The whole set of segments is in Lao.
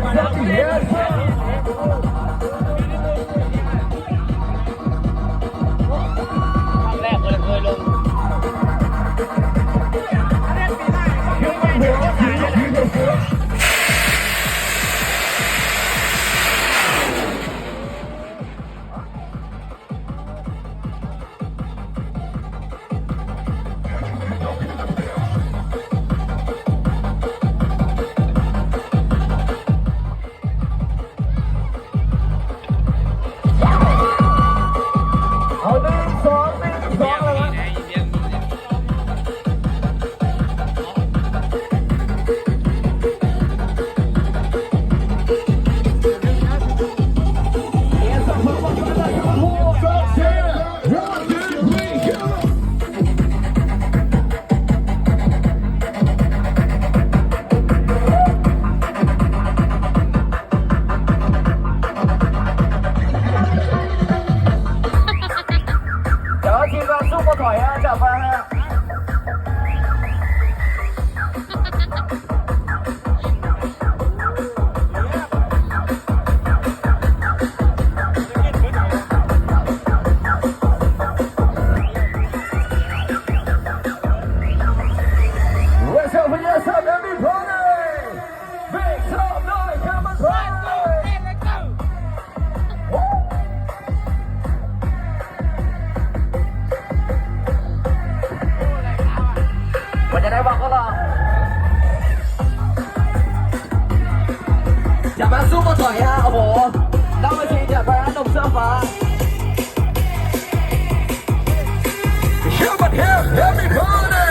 ครั้งแรกเลยเคยลง เอา หนึ่ง สอง หนึ่ง สอง แล้วนะ เดี๋ยวทีมงานสู้บ่ถอยฮะ จับมาฮะ What's up, what's up, everybody? Make some noise, come on, party! ມັນຈະໄດ້ບອກກໍລອງ ຢ່າມາສູ້ບໍ່ຖອຍນະ ໂອ້ໂຫ ເຈົ້າໜ້າທີ່ຈະໄປຫານົມເສື້ອຟ້າ Come on, everybody!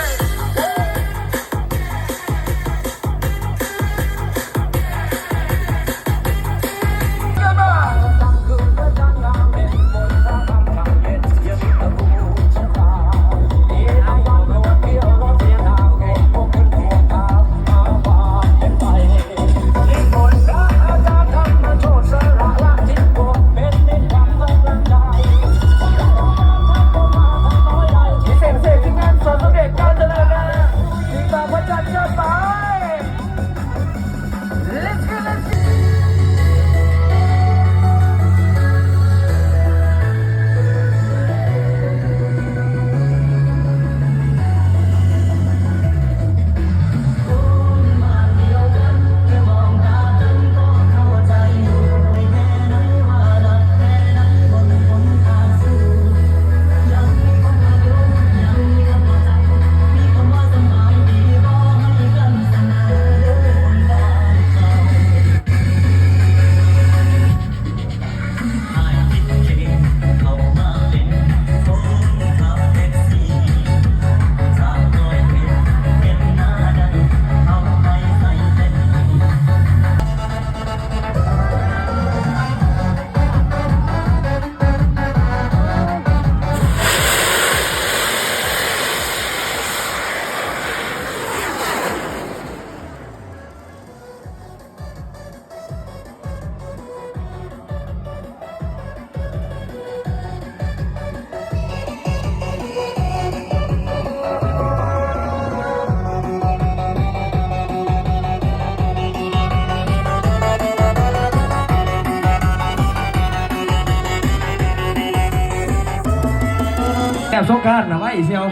ແບບສົງການນະ ໄວສ່ຽວ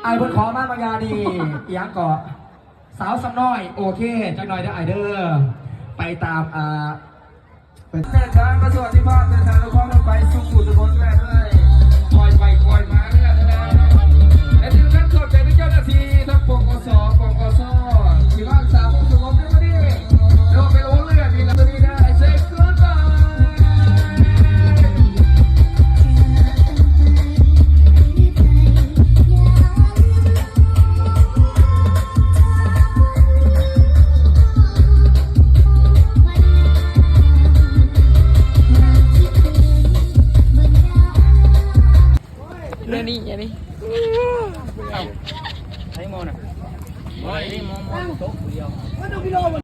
ອ້າຍເພິ່ນຂໍມາບາງຢ່າງນີ້ ອີ່ຫຍັງເກາະ ສາວສ່ຳນ້ອຍ ໂອເຄ ຈັກໜ່ອຍເດີອ້າຍເດີ ໄປຕາມ ອ່າ ເດີນທາງມາສະຫວັດດີພາບ ເດີນທາງດ້ວຍຄວາມປອດໄພສູ່ທຸກຄົນເລີຍ ຄ່ອຍໄປຄ່ອຍມາເດີ ແລະທີ່ສຳຄັນຂອບໃຈເຈົ້າໜ້າທີ່ທັງ ປກສ ປກສ ທີ່ຮັກສາຄວາມສະຫງົບໃນມື້ນີ້ ໂດຍເປັນຫົວເຮືອທີ່ນຳໂດຍ Say goodbye. ເລື່ອງນີ້ ອັນນີ້ ເອົ້າ ໃຜມອງນະ ໂອ້ຍ ມອງ ມອງໂຕະຜູ້ດຽວ.